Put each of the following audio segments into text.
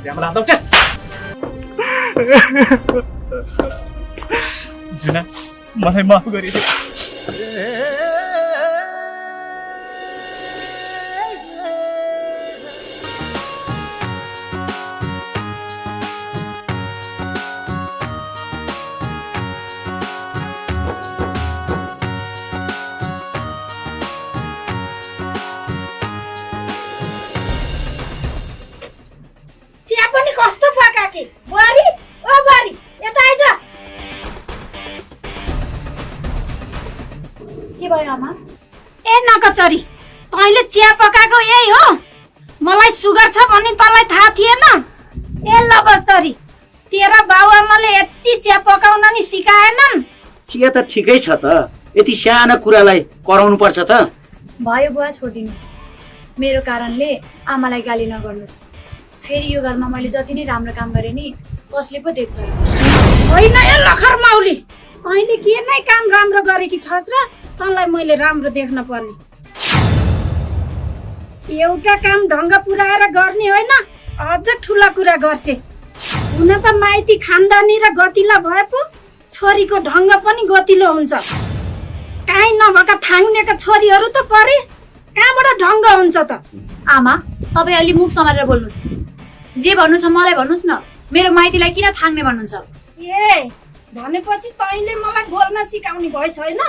बिहामा लाँदा चेस जुना मलाई माफ गरिदियो चिया पनि कस्तो पकाके बुहारी ओ बुहारी यता आइज के भयो आमा? ए नकचरी तैँले चिया पकाएको यही हो मलाई सुगर छ भन्ने तँलाई थाहा थिएन ए ल बस्तरी तेरा बाबुआमाले यति चिया पकाउन नि सिकाएनन् चिया त ठिकै छ त यति सानो कुरालाई कराउनु पर्छ त भयो बुवा छोडिदिनुहोस् मेरो कारणले आमालाई गाली नगर्नुहोस् फेरि यो घरमा मैले जति नै राम्रो काम गरेँ नि कसले पो देख्छ र होइन ए लखर माउली तैँले के नै काम राम्रो गरेकी छस् र तँलाई मैले राम्रो देख्न पर्ने एउटा काम ढङ्ग पुऱ्याएर गर्ने होइन अझ ठुला कुरा गर्छे हुन त माइती खानदानी र गतिला भए पो छोरीको ढङ्ग पनि गतिलो हुन्छ काहीँ नभएका थाङ्नेका छोरीहरू त परे कहाँबाट ढङ्ग हुन्छ त आमा तपाईँ अलि मुख समारेर बोल्नुहोस् जे भन्नु छ मलाई भन्नुहोस् न मेरो माइतीलाई किन थाङ्ने भन्नुहुन्छ ए भनेपछि तैँले मलाई बोल्न सिकाउने भइस होइन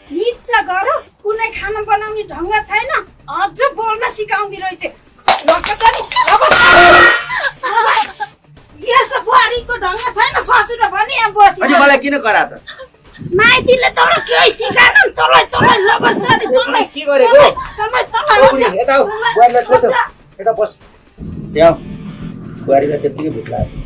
निच गर कुनै खाना बनाउने ढङ्ग छैन अझ बोल्न सिकाउँदै रहेछ यस्तो बुहारीको ढङ्ग छैन ससुर भने यहाँ बसी अनि मलाई किन करा त माइतीले तर केही सिकाएन तँलाई तँलाई लबस्तारी तँलाई के गरेको तँलाई छोरी यता आऊ बुहारीलाई छोड्छ यता बस यहाँ बुहारीलाई त्यतिकै भुक लाग्यो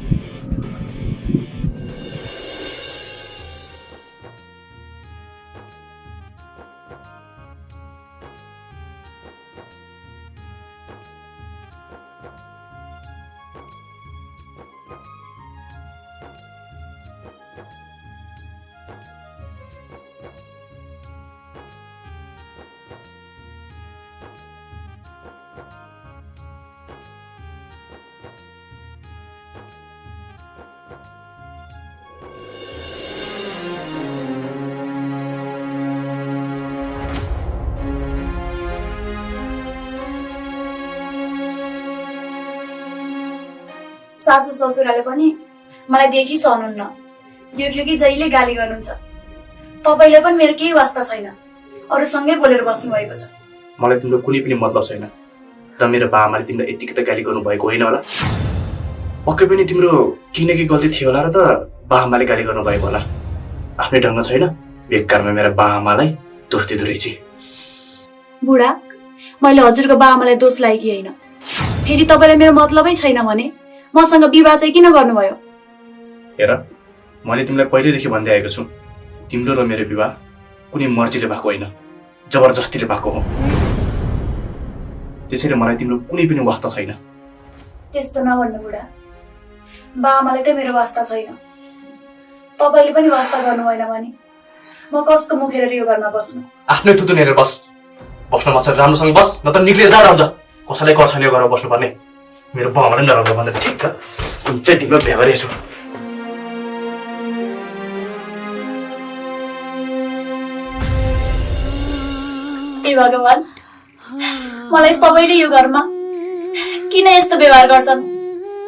सासू ससुराले पनि मलाई देखि सहनुहुन्न देख्यो कि जहिले गाली गर्नुहुन्छ तपाईँले पनि मेरो केही वास्ता छैन अरूसँगै बोलेर बस्नु भएको छ मलाई तिम्रो कुनै पनि मतलब छैन र मेरो बाबाले तिमीलाई यतिकै त गाली गर्नु भएको होइन होला पक्कै पनि तिम्रो केही न केही गल्ती थियो होला र त बाबाले गाली गर्नु भएको होला आफ्नै ढङ्ग छैन बेकारमा मेरो बाबालाई दोष दिँदो रहेछ बुढा मैले हजुरको बाबालाई दोष लागेकी होइन फेरि तपाईँलाई मेरो मतलबै छैन भने मसँग विवाह चाहिँ किन गर्नुभयो हेर मैले तिमीलाई पहिल्यैदेखि भन्दै आएको छु तिम्रो र मेरो विवाह कुनै मर्जीले भएको होइन जबरजस्तीले भएको हो त्यसैले मलाई तिम्रो कुनै पनि वास्ता छैन त्यस्तो नभन्नु बुढा बाबालाई त मेरो वास्ता छैन तपाईँले पनि वास्ता गर्नु भएन भने म कसको मुखेर यो घरमा बस्नु आफ्नै थुतुनेर बस बस्न मन छ राम्रोसँग बस न त निक्लिएर जाँदा हुन्छ कसैलाई कछाले गरेर बस्नुपर्ने मेरो बाबालाई नराम्रो भनेर ठिक छ कुन चाहिँ तिम्रो बिहा गरेछु हे भगवान मलाई सबैले यो घरमा किन यस्तो व्यवहार गर्छन्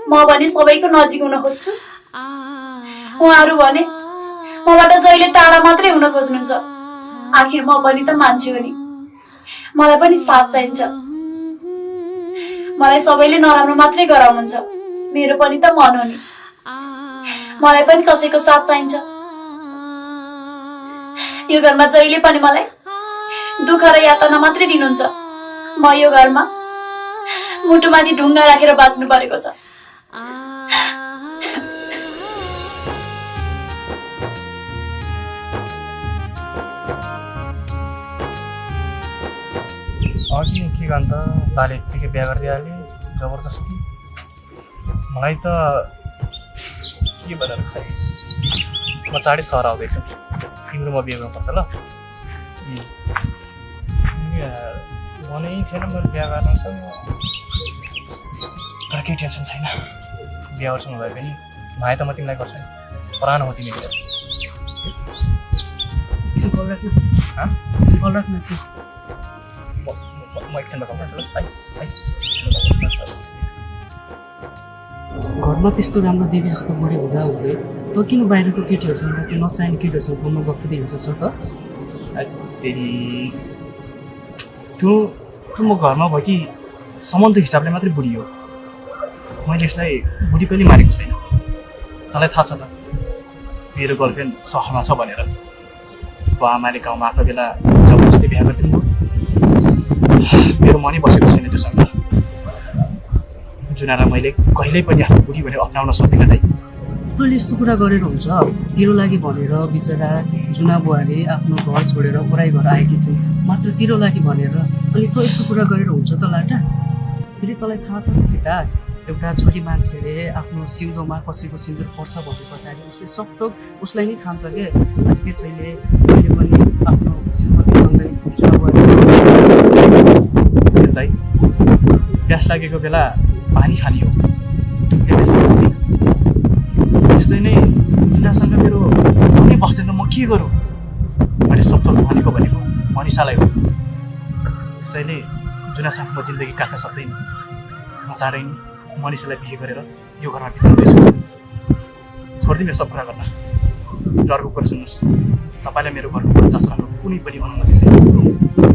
म भने सबैको नजिक हुन खोज्छु उहाँहरू भने मबाट जहिले टाढा मात्रै हुन खोज्नुहुन्छ आखिर म पनि त मान्छे हो नि मलाई पनि साथ चाहिन्छ मलाई सबैले नराम्रो मात्रै गराउनुहुन्छ मेरो पनि त मन हो नि मलाई पनि कसैको साथ चाहिन्छ यो घरमा जहिले पनि मलाई दुःख र यातना मात्रै दिनुहुन्छ म यो घरमा मुटुमाथि ढुङ्गा राखेर बाँच्नु परेको छ अघि के गर्नु त बाले यत्तिकै बिहा गरिदिइहाल्यो जबरजस्ती मलाई त के भनेर खाएँ म चाँडै सहर आउँदैछु तिम्रो म बिहा गर्नुपर्छ ल मनै थिएन मेरो बिहा गर्नु तर केही टेन्सन छैन बिहा गर्छौँ भए पनि माया त म तिमीलाई गर्छु नि परानो हो तिमी एकछिन कल राख्नु एकछिन कल राख्नु एकछिन म एकछिनमा भन्छु ल घरमा त्यस्तो राम्रो देवी जस्तो बुढी हुँदा हुँदै तँ किन बाहिरको केटीहरूसँग त्यो नचाहिने केटीहरूसँग घुम्नु गएको दिन्छ सर त त्यो म घरमा भयो कि सम्बन्ध हिसाबले मात्रै बुढी हो मैले यसलाई बुढी पनि मारेको छैन तँलाई थाहा छ त मेरो गर्लफ्रेन्ड सहरमा छ भनेर बाआमाले गाउँमा आफ्नो बेला जबरजस्ती बिहा गरिदिनु मेरो मनै बसेको छैन त्योसँग जुनालाई मैले कहिल्यै पनि आफ्नो बुढी भनेर अप्नाउन सक्दिनँ दाइ तैँले यस्तो कुरा गरेर हुन्छ तेरो लागि भनेर बिचरा जुना बुहारी आफ्नो घर छोडेर पढाइ घर आएकी छिन् मात्र तेरो लागि भनेर अनि तँ यस्तो कुरा गरेर हुन्छ त लाटा फेरि तँलाई थाहा छ केटा एउटा छोरी मान्छेले आफ्नो सिउँदोमा कसैको सिन्दुर पर्छ भने पछाडि उसले सक्थोक उसलाई नै ठान्छ के त्यसैले मैले पनि आफ्नो श्रीमतीसँगै जुना बुहारी दाइ प्यास लागेको बेला पानी खाने हो दुधले प्यास लाग्दैन त्यस्तै नै जुनासँग मेरो मनै बस्दैन म के गरौँ मैले सक्थोक भनेको मनिषालाई हो त्यसैले जुनासँग म जिन्दगी काट्न सक्दैन म चाँडै नै मनिषालाई बिहे गरेर यो घरमा भित्र्याउँदैछु छोडिदिनु सब कुरा गर्न र अर्को कुरा सुन्नुहोस् तपाईँलाई मेरो घरको कुरा चासो राख्नु कुनै पनि अनुमति छैन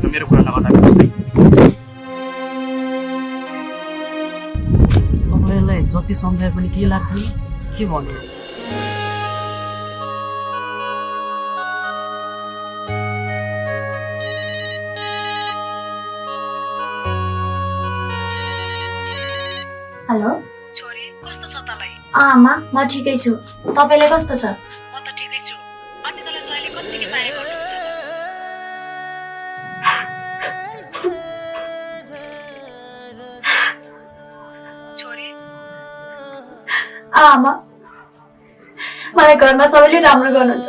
र मेरो कुरा नगर्दा तपाईँलाई जति सम्झाए पनि के लाग्दैन के भन्नु हेलो छोरी कस्तो छ तँलाई आमा म ठिकै छु तपाईँलाई कस्तो छ म त ठिकै छु अनि तँलाई जहिले कतिकै माया गर्नुहुन्छ छोरी आमा मलाई घरमा सबैले राम्रो गर्नुहुन्छ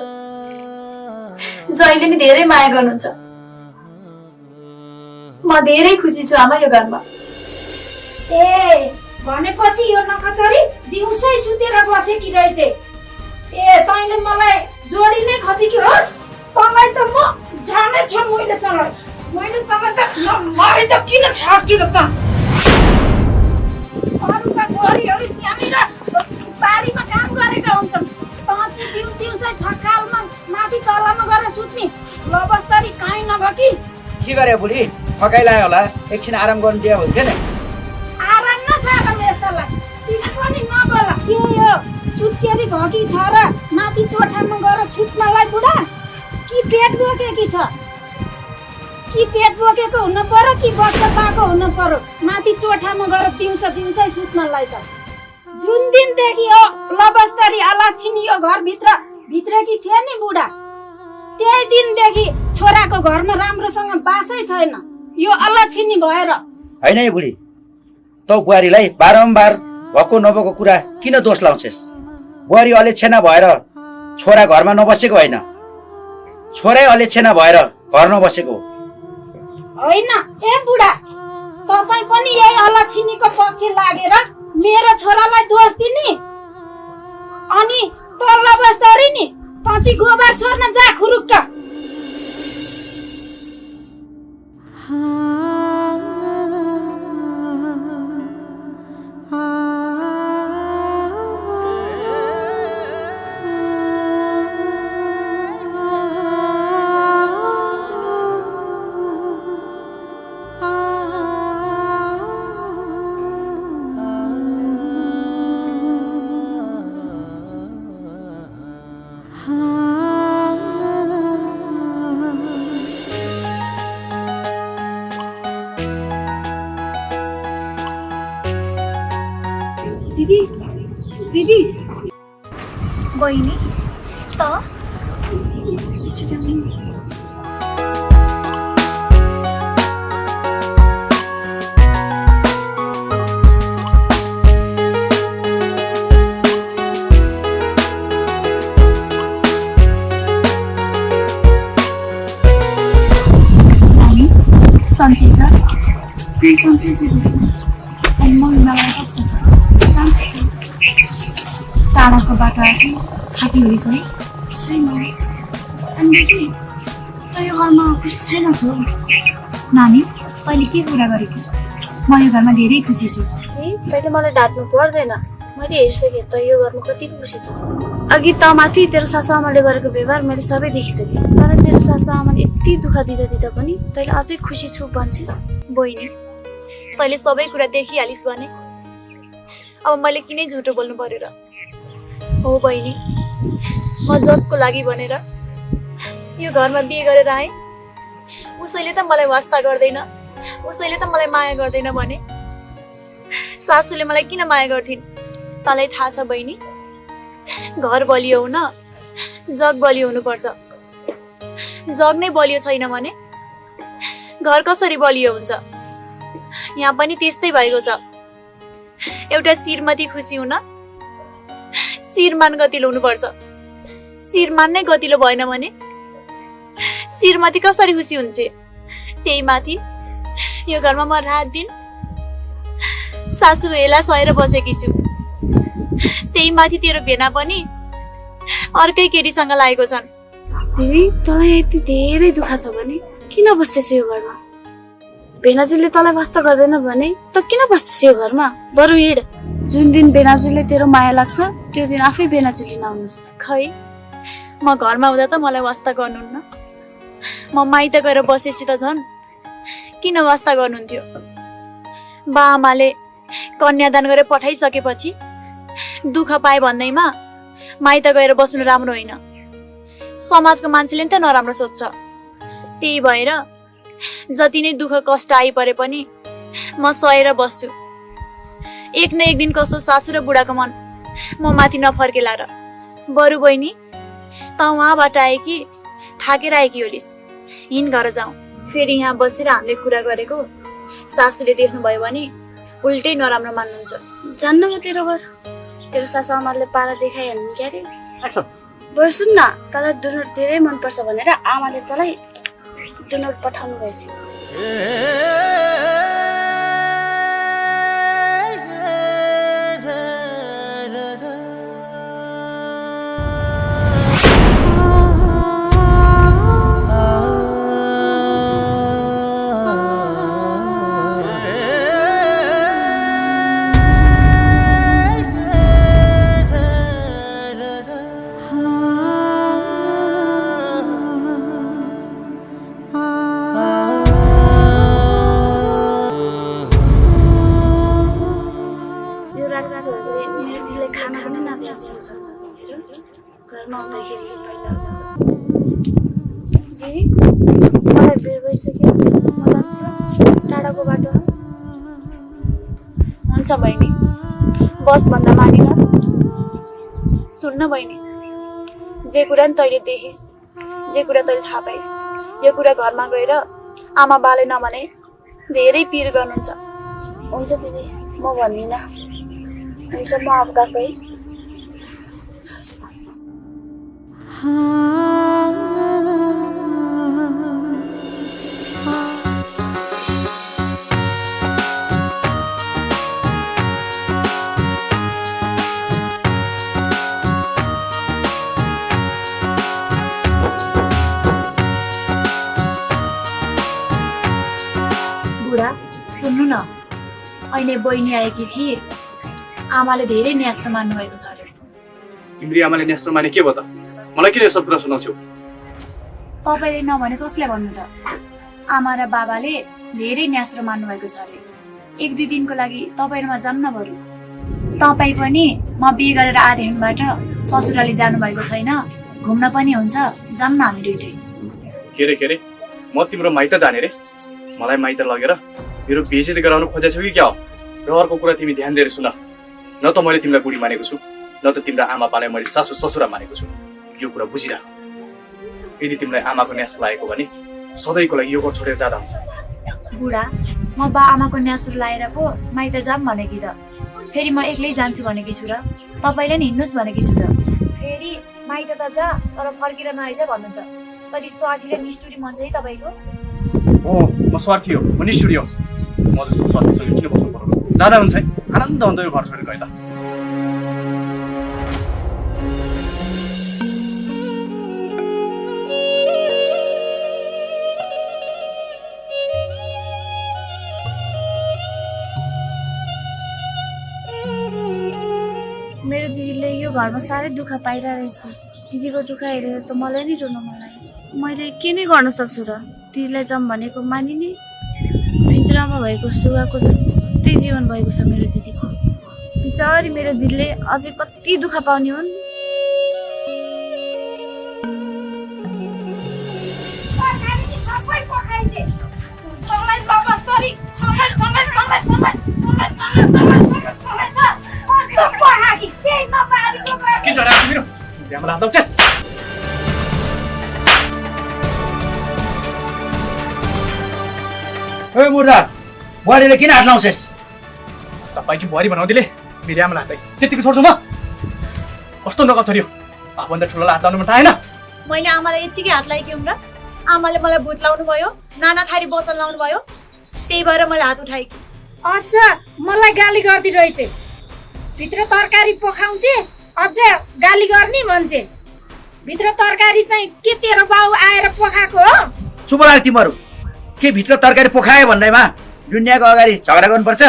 जहिले नि धेरै माया गर्नुहुन्छ म धेरै खुसी छु आमा यो घरमा ए भनेपछि यो नखचरी दिउँसै सुतेर बसेकी रहेछ ए तैँले मलाई जोडी नै खचेकी होस् तँलाई त म जाने छ मैले तँलाई त नमरे त किन छाड्छु र त अरूका गोरीहरू त्यहाँनिर बारीमा काम गरेका हुन्छन् तँ चाहिँ दिउँसै छकालमा माथि तलामा गएर सुत्ने लबस्तरी काहीँ नभए कि के गरे बुढी थकाइ लाग्यो होला एकछिन आराम गर्नु दियो हुन्थ्यो नि आराम नसारम यस्तालाई तिमी पनि नबोल के यो सुत्केरी भकी छ र माथि चोठामा गएर सुत्नलाई बुढा कि पेट बोकेकी छ कि पेट बोकेको हुन पर्यो कि बच्चा पाएको हुन पर्यो माथि चोठामा गएर दिउँसै सुत्नलाई त जुन दिनदेखि यो लबस्तरी अलक्षिनी यो भित्रकी छ नि बुढा त्यही दिनदेखि छोराको घरमा राम्रोसँग बासै छैन यो अलक्षिनी भएर होइन है बुढी तँ बुहारीलाई बारम्बार भएको नभएको कुरा किन दोष लाउँछेस् बुहारी अलेक्षेना भएर छोरा घरमा नबसेको होइन छोरै अलेक्षेना भएर घर नबसेको होइन ए बुढा तपाईँ पनि यही अलक्षिनीको पक्ष लागेर मेरो छोरालाई दोष दिने अनि तल्लो बस्तरी नि पछि गोबर सोर्न जा खुरुक्क दिदी बहिनी त सन्चै छस् अनि मम्मी मलाई कस्तो छ सन्चै छ टाढाको बाटो आएको खाती हुँदैछ है छैन अनि दिदी त यो घरमा खुसी छैनस् हो नानी तैँले के कुरा गरेको म यो घरमा धेरै खुसी छु तैँले मलाई ढाट्नु पर्दैन मैले हेरिसकेँ त यो घरमा कति खुसी छ अघि त माथि तेरो सासु आमाले गरेको व्यवहार मैले सबै देखिसकेँ तर तेरो सासु आमाले यति दुःख दिँदा पनि तैँले अझै खुसी छु भन्छस् बहिनी तैँले सबै कुरा देखिहालिस् भने अब मैले किनै झुटो बोल्नु पर्यो र हो बहिनी म जसको लागि भनेर यो घरमा बिहे गरेर आएँ उसैले त मलाई वास्ता गर्दैन उसैले त मलाई माया गर्दैन भने सासूले मलाई किन माया गर्थिन् तँलाई थाहा छ बहिनी घर बलियो हुन जग बलियो हुनुपर्छ जग नै बलियो छैन भने घर कसरी बलियो हुन्छ यहाँ पनि त्यस्तै भएको छ एउटा श्रीमती खुसी हुन श्रीमान गतिलो हुनुपर्छ श्रीमान नै गतिलो भएन भने श्रीमती कसरी खुसी हुन्छ त्यही माथि यो घरमा म रात दिन सासू हेला सहेर बसेकी छु त्यही माथि तेरो भेना पनि अर्कै केटीसँग लागेको छन् दिदी तँलाई यति धेरै दुःख छ भने किन बस्छस् यो घरमा भेनाजुले तँलाई वास्ता गर्दैन भने त किन बस्छस् यो घरमा बरु हिँड जुन दिन भेनाजुले तेरो माया लाग्छ त्यो दिन आफै भेनाजुले नआउनुहोस् खै म घरमा हुँदा त मलाई वास्ता गर्नुहुन्न म माइत गएर बसेपछि त झन् किन वास्ता गर्नुहुन्थ्यो बा आमाले कन्यादान गरेर पठाइसकेपछि दुःख पाए भन्दैमा माइत गएर बस्नु राम्रो होइन समाजको मान्छेले नि त नराम्रो सोच्छ त्यही भएर जति नै दुःख कष्ट आइपरे पनि म सहेर बस्छु एक न एक दिन कसो सासू र बुढाको मन म माथि नफर्केला र बरु बहिनी त उहाँबाट आए कि थाकेर आएकी होलिस् हिँड घर जाउँ फेरि यहाँ बसेर हामीले कुरा गरेको सासूले देख्नुभयो भने उल्टै नराम्रो मान्नुहुन्छ जान्न म तेरो घर तेरो सासु आमाले पारा देखाइहाल्नु क्यारे एक्सन बरु सुन न तँलाई दुनोट धेरै मनपर्छ भनेर आमाले तँलाई दुनोट पठाउनु भएछ खाना पनि नाच्नु जस्तो छ घरमा आउँदाखेरि पहिला दिदी मलाई बेर भइसक्यो म जान्छु टाढाको बाटो हुन्छ बहिनी बस भन्दा मानिनस् सुन्न बहिनी जे कुरा नि तैँले देखिस् जे कुरा तैँले थाहा पाइस् यो कुरा घरमा गएर आमा बाले नभने धेरै पिर गर्नुहुन्छ हुन्छ दिदी म भन्दिनँ हुन्छ म अब गएको है बुढा सुन्नु न अहिले बहिनी आएकी थिए आमाले धेरै न्यास्रो मान्नु भएको छ अरे तिम्रो आमाले न्यास्रो माने के भयो त मलाई किन यो सब कुरा सुनाउँछौ तपाईँले नभने कसलाई भन्नु त आमा र बाबाले धेरै न्यास्रो मान्नु भएको छ अरे एक दुई दिनको लागि तपाईँहरूमा जाऊँ न बरु तपाईँ पनि म बिहे गरेर आएदेखिबाट ससुराली जानु भएको छैन घुम्न पनि हुन्छ जाऊँ न हामी दुइटै के रे म तिम्रो माइत जाने रे मलाई माइत लगेर मेरो बेइज्जती गराउनु खोजेछौ कि क्या हो र अर्को कुरा तिमी ध्यान दिएर सुन न त मैले तिमीलाई बुढी मानेको छु न त तिम्रो आमा बालाई मैले सासु ससुरा मानेको छु यो कुरा बुझिराख यदि तिमीलाई आमाको न्यास लागेको भने सधैँको लागि यो घर छोडेर जाँदा हुन्छ बुढा म बा आमाको न्यासुर लाएर पो माइत जाऊँ भनेकी त फेरि म एक्लै जान्छु भनेकी छु र तपाईँले नि हिँड्नुहोस् भनेकी छु त फेरि माइत त जा तर फर्केर नआइज भन्नुहुन्छ कति स्वार्थी र निष्ठुरी मान्छे है तपाईँको म स्वार्थी हो म निष्ठुरी हो म जस्तो स्वार्थीसँग किन बस्नु पर्यो जाँदा हुन्छ है आनन्द हुन्छ यो घर छोडेर गए त घरमा साह्रै दुःख पाइरहेको रहेछ। दिदीको दुःख हेरेर त मलाई नै रुन मन लाग्यो। मैले के नै गर्न सक्छु र? दिदीलाई जाऊँ भनेको मानिने। पिन्जरामा भएको सुगाको जस्तै जीवन भएको छ मेरो दिदीको। बिचारी मेरो दिदीले अझै कति दुःख पाउने हुन्। ए मुर्दा बुहारीले किन हात लाउँछेस्? तपाईँकी बुहारी बनाउँदिले मेरो आमालाई हातै त्यतिको छोड्छु म? कस्तो नगद छोड्यो? आफूभन्दा ठुलोलाई हात लाउनु मन थाहा होइन? मैले आमालाई यत्तिकै हात लगाएँ र आमाले मलाई भुत लाउनु भयो, नाना थरी वचन लाउनु भयो, त्यही भएर मैले हात उठाएँ। अच्छा मलाई गाली गर्दै रहेछ। भित्र तरकारी पकाउँछे अझ गाली गर्ने भन्छे। भित्र तरकारी चाहिँ के तेरो बाउ आएर पकाएको हो? चुप लाग तिमीहरू। के भित्र तरकारी पोखायो भन्दैमा दुनियाँको अगाडि झगडा गर्नुपर्छ?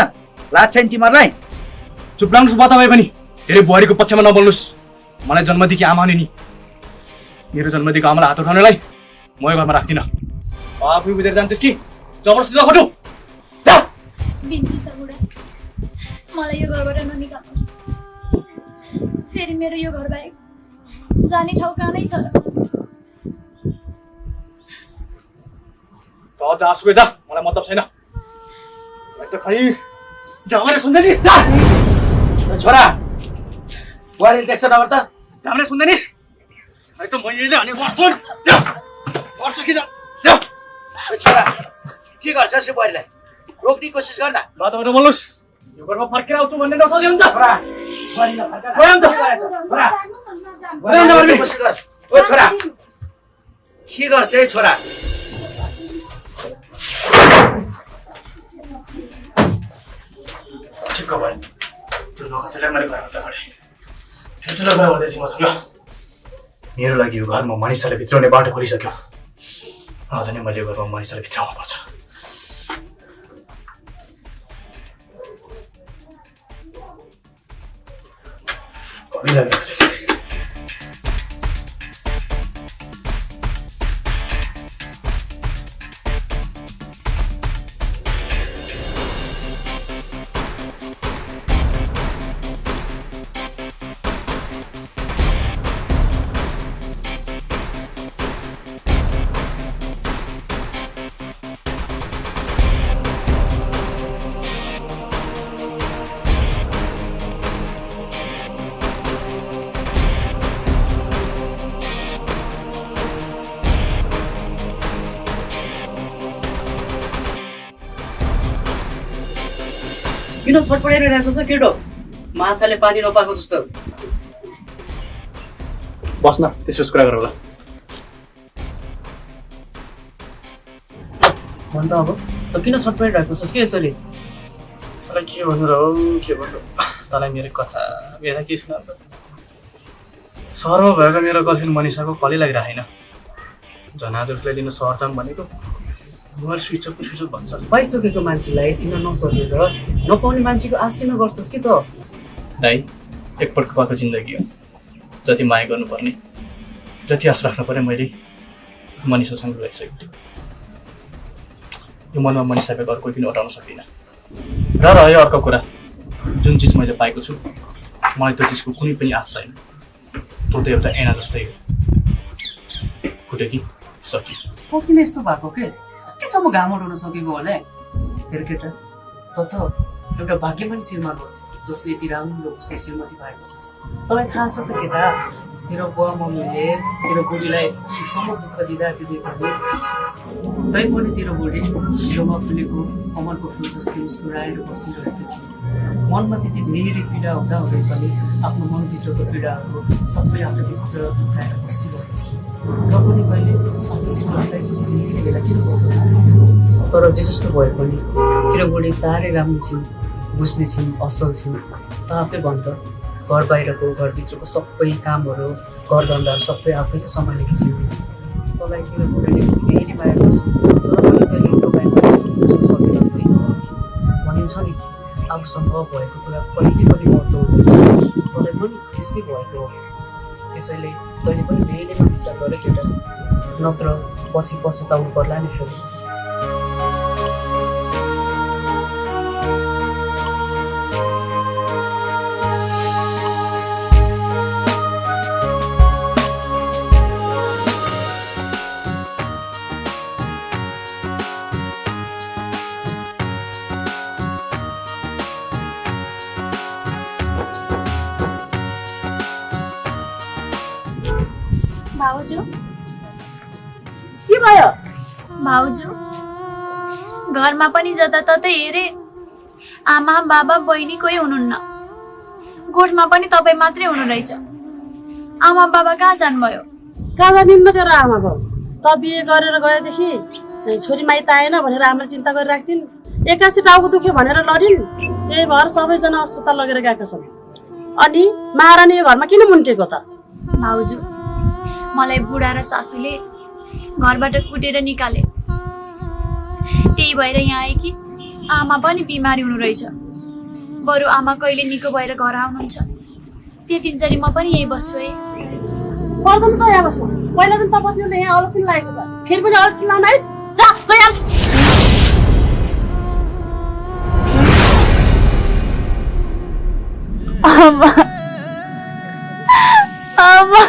लाज छैन तिमीहरूलाई? चुप लाग्नुहोस् बता भए पनि धेरै बुहारीको पक्षमा नबोल्नुहोस्। मलाई जन्मदेखि आमा हुने नि। मेरो जन्मदेखि आमालाई हात उठाउनलाई म यो घरमा राख्दिनँ। आफै बुझेर जान्छस् कि जबरजस्ती नखटु। बिन्ती छ बुढा, मलाई यो घरबाट ननिकाल्नुहोस्। फेरि मेरो यो घर बाहेक जाने ठाउँ कहाँ नै छ र? जहाँसुकै जा, मलाई मतलब छैन। त खै जामले सुन्दैनी छोरा बुहारीले त्यस्तो नगर त। जामले सुन्दैनिस्? खै त मैले भने गर्छु गर्छु कि जा। छोरा के गर्छस् यो बुहारीलाई? रोक्ने कोसिस गर्न। ल तपाईँ बोल्नुहोस्। यो घरमा फर्केर आउँछु भन्ने नसक्यो हुन्छ? छोरा बुहारीलाई फर्काएर छोरा कोसिस गर। ओ छोरा के गर्छ है छोरा? ठिक्क भयो। त्यो नखचेलाई मैले घरमा त खडे ठुल्ठुलो कुरा हुँदै थियो मसँग। मेरो लागि यो घरमा मनिषाले भित्राउने बाटो खोलिसक्यो। अझ नै मैले यो घरमा मनिषाले भित्राउनु पर्छ। कहिलेको छ किन छटपटाइरहेको छ केटो? माछाले पानी नपाएको जस्तो। बस्न त्यसपछि कुरा गरौँला। भन् त अब त किन छटपटाइरहेको छस् के यसरी? तँलाई के भन्नु र हौ के भन्नु? तँलाई मेरो कथा बेला के सुना? सहरमा भएको मेरो गर्लफ्रेन्ड मनिषाको कलै लागिरहेन। झन् आज उसलाई लिन सहर जाऊँ भनेको मोबाइल स्विच अफ भन्छ। पाइसकेको मान्छेलाई चिन्न नसक्ने त नपाउने मान्छेको आश किन गर्छस् कि त? दाइ एकपल्ट पाएको जिन्दगी हो। जति माया गर्नुपर्ने जति आश राख्नु पर्ने मैले मनिषासँग लगाइसकेको थिएँ। यो मनमा मनिषाको घर कोही पनि हटाउन सक्दिनँ। र रह्यो अर्को कुरा, जुन चिज मैले पाएको छु मलाई त्यो चिजको कुनै पनि आश छैन। त्यो त एउटा ऐना जस्तै हो। फुट्यो कि सक्यो। किन यस्तो भएको के? कतिसम्म घाम उठाउन सकेको होला? हेर केटा, त एउटा भाग्यमानी श्रीमान होस् जसले यति राम्रो उसले श्रीमती पाएको छस्। तँलाई थाहा छ त केटा, तेरो बुवा मम्मीले तेरो बुढीलाई यतिसम्म दुःख दिँदाखेरि पनि तैपनि तेरो बुढी छेउमा फुलेको कमलको फुल जस्तै मुस्कुराएर बसिरहेको छ। मनमा त्यति धेरै पीडा हुँदा हुँदै पनि आफ्नो मनभित्रको पीडाहरू सबै आफूभित्र उठाएर बसिरहेको छ। र पनि तैँले आफ्नो श्रीमतीलाई धेरै बेला किन बोल्छ? तर जे जस्तो भए पनि तेरो बुढी साह्रै राम्रो छिन्, बुझ्ने छिन्, असल छिन्। त आफै भन् त, घर बाहिरको घरभित्रको सबै कामहरू घरधन्दाहरू सबै आफै त सम्हालेकी छिन्। तँलाई तेरो बुढीले धेरै माया गर्छ, तर पनि तैँले उनको बाहिर बुझ्न सकेन छैन। भनिन्छ नि आफूसँग भएको कुरा कहिले पनि महत्त्व हुँदैन। तँलाई पनि त्यस्तै भएको हो। त्यसैले तैँले पनि धेरैमा विचार गर केटा, नत्र पछि पछुताउनु पर्ला नि फेरि। भाउजू के भयो? भाउजू घरमा पनि जताततै हेरे आमा बाबा बहिनी कोही हुनुहुन्न। गोठमा पनि तपाईँ मात्रै हुनु रहेछ। आमा बाबा कहाँ जानुभयो? कहाँ जानिन्न तेरो आमा बाउ? त बिहे गरेर गएदेखि छोरी माइत आएन भनेर आमाले चिन्ता गरिराख्थिन्। एक्कासी टाउको दुख्यो भनेर लडिन्। त्यही भएर सबैजना अस्पताल लगेर गएका छन्। अनि महारानी यो घरमा किन मुन्टेको त? भाउजू मलाई बुढा र सासूले घरबाट कुटेर निकाले। त्यही भएर यहाँ आए कि आमा पनि बिमारी हुनु रहेछ। बरु आमा कहिले निको भएर घर आउनुहुन्छ। त्यतिन्जरी म पनि यही बस्छु है। पर्दैन त यहाँ बस्नु। पहिला पनि त बस्नुले यहाँ अलक्षण लागेको छ। फेरि पनि अलक्षण लाउन आइस? जा गइहाल। आमा आमा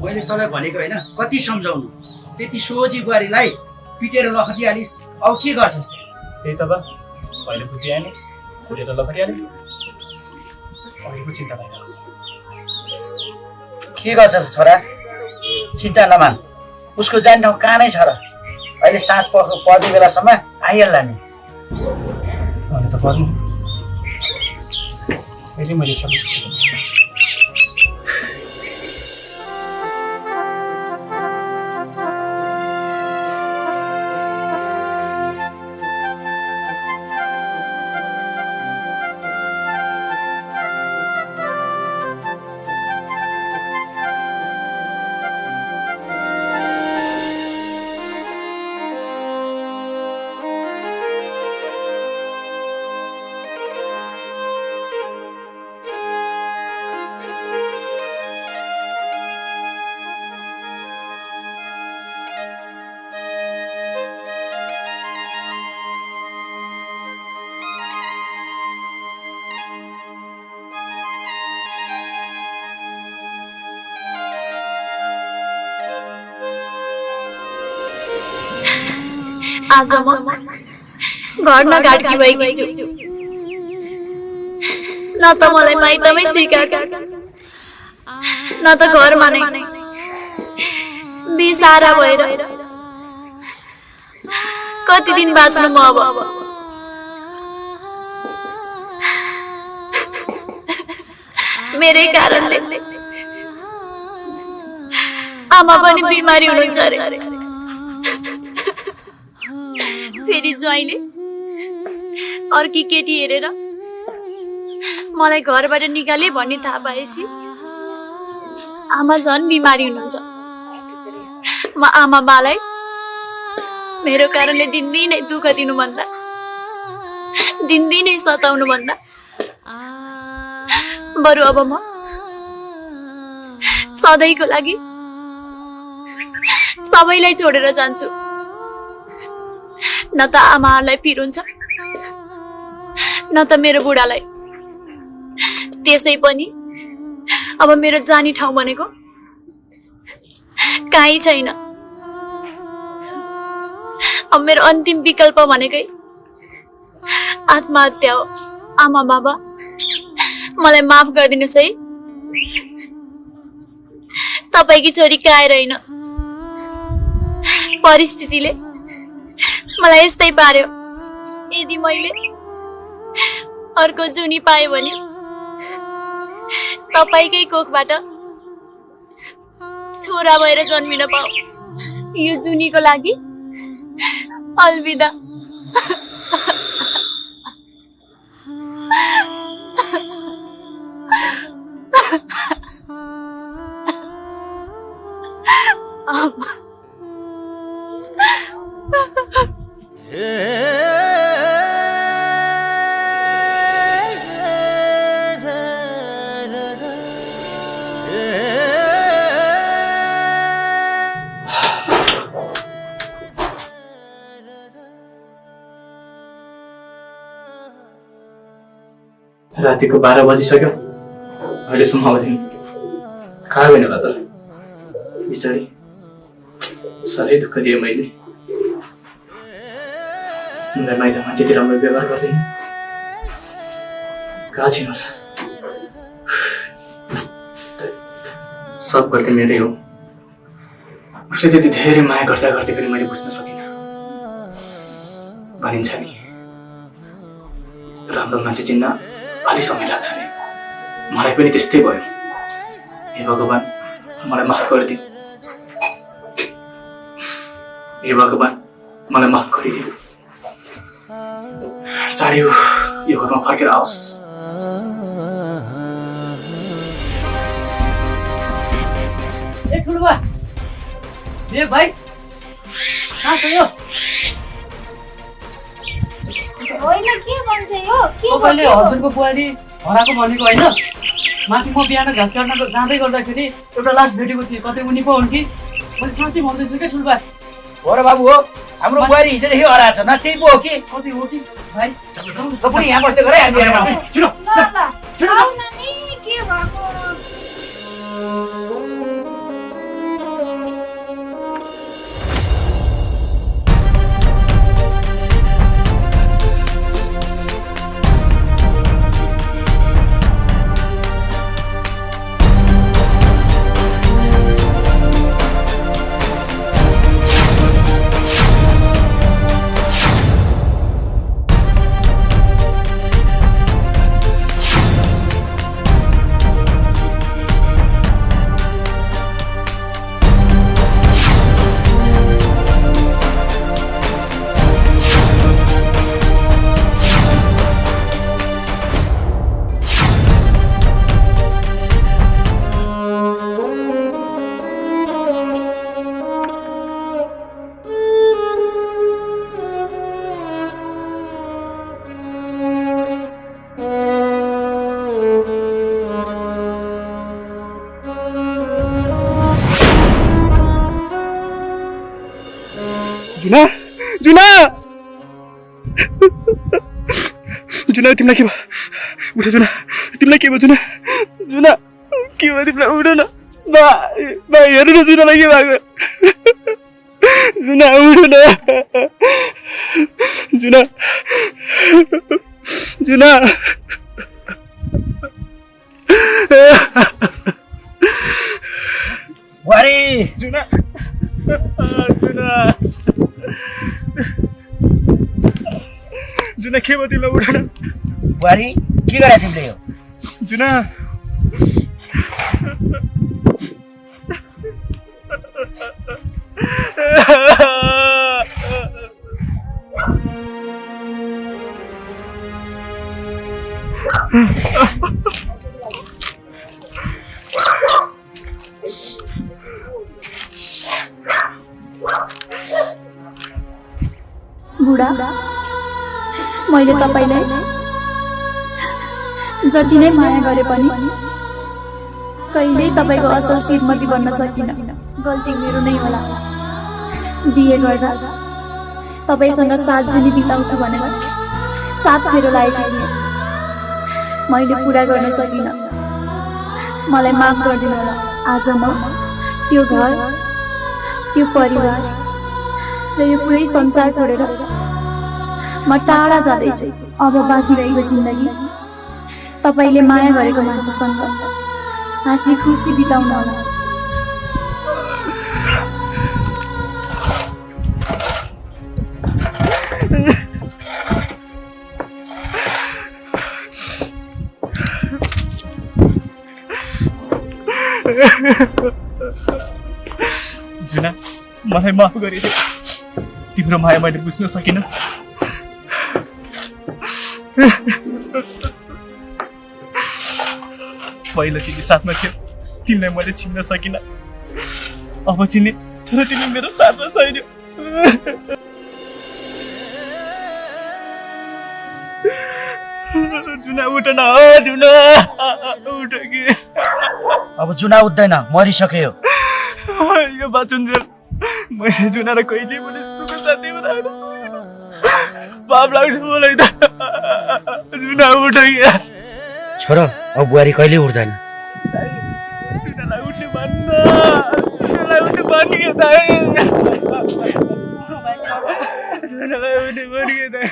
मैले तँलाई भनेको होइन, कति सम्झाउनु। त्यति सोझी बुहारीलाई पिटेर लखटिहालिस्, अब के गर्छस्? त्यही त बा, अहिले फुटिहाल्ने, फुटेर लखटिहाल्ने, अहिलेको चिन्ता भइरहेको छ। के गर्छस् छोरा? चिन्ता नमान, उसको जाने ठाउँ कहाँ नै छ र? अहिले साँझ पर्ने बेलासम्म आइहाल्ला नि। अहिले त पर्नु, अहिले मैले सबै आज म घर नगाडकी भएकी छु। न त मलाई माइतमै स्वीकार न त घरमा नै बेसारा भएर कति दिन बाँच्नु म अब। मेरै कारणले आमा पनि बिमारी हुनुहुन्छ अरे। फेरि ज्वाइँले अर्की केटी हेरेर मलाई घरबाट निकाले भन्ने थाहा पाएपछि आमा झन् बिमारी हुनुहुन्छ। म आमा बालाई मेरो कारणले दिनदिनै दुःख दिनुभन्दा, दिनदिनै सताउनु भन्दा बरु अब म सधैँको लागि सबैलाई छोडेर जान्छु। न त आमालाई पिर हुन्छ, न त मेरो बुढालाई। त्यसै पनि अब मेरो जाने ठाउँ भनेको कहीँ छैन। अब मेरो अन्तिम विकल्प भनेकै आत्महत्या हो। आमा बाबा मलाई माफ गरिदिनुस् है। तपाईकी छोरी काएर हैन, परिस्थितिले मलाई यस्तै पार्यो। यदि मैले अर्को जुनी पाएँ भने तपाईकै कोखबाट छोरा भएर जन्मिन पाऊ। यो जुनीको लागि अलविदा। रातिको 12 बजिसक्यो, अहिलेसम्म आउँदैन। कहाँ गयो होला त बिचारी? साह्रै दुःख दिएँ मैले। उनलाई माइतमा त्यति राम्रो व्यवहार गर्दैन। कहाँ छिन् होला? सब गल्ती मेरै हो। उसले त्यति धेरै माया गर्दा गर्दै पनि मैले बुझ्न सकिनँ। भनिन्छ नि, राम्रो मान्छे चिन्न अलि समय लाग्छ नि। मलाई पनि त्यस्तै भयो। हे भगवान, मलाई माफ गरिदिनु। हे भगवान, मलाई माफ गरिदिनु। चाँडै यो घरमा फर्केर आओस्। ए ठुलो भाइ कहाँ छ यो? होइन, के भन्छ यो? के तपाईँले हजुरको बुहारी हराएको भनेको होइन? माथि म बिहान घाँस काट्न जाँदै गर्दाखेरि एउटा लास भेटेको थिएँ। कतै उनी पो हुन् कि? मैले साँच्चै भन्दैछु क्या ठुलो भाइ। हो र बाबु हो, हाम्रो बुहारी हिजोदेखि हराएको छ न, त्यही पो हो कि? कतै हो कि भाइ? त पनि यहाँ बस्दै गरे हामी हेरौँ। आऊ न नि, के भएको? जुना जुना जुना तिमीलाई के भयो? उठ जुना, तिमीलाई के भयो? जुना जुना के भयो तिमीलाई? उठ न बा, हेर्नु न जुनालाई के भएको? जुना उठ न जुना, जुना बुहारी जुना जुना जुना के भयो तिमीलाई? उठ न बुहारी, के गरे तिमीले यो? जुना बुढा, मैले तपाईलाई जति नै माया गरे पनि कहिल्यै तपाईको असल श्रीमती बन्न सकिन। गल्ती मेरो नै होला। बिहे गर्दा तपाईसँग 7 जुनी बिताउँछु भनेर 7 फेरो लागेकी थिएँ। मैले पुरा गर्न सकिन। मलाई माफ गरिदिनु होला। आज म त्यो घर, त्यो परिवार र यो पुरै संसार छोडेर म टाढा जाँदैछु अब बाँकी रहेको जिन्दगी तपाईले माया गरेको मान्छेसँग हाँसी खुसी बिताउन होला। जुना मलाई माफ गरिदे, तिम्रो माया मैले बुझ्न सकिनँ। पहिला तिमी साथमा थियो, तिमीलाई मैले चिन्न सकिनँ। अब चिने, तर तिमी मेरो साथमा छैन। जुना उठ न, जुना उठ कि। अब जुना उठ्दैन, मरिसक्यो। यो बाचुन्जेल मैले जुनालाई कहिले पनि सुखको साथी बनाएर पाप लाग्छ मलाई त। जुना उठ कि। छोरो, अब बुहारी कहिले उठ्दैन। जुनालाई उठ्ने भन्न, जुनालाई उठ्ने भन्ने के दाइ। जुनालाई उठ्ने भन्ने के दाइ।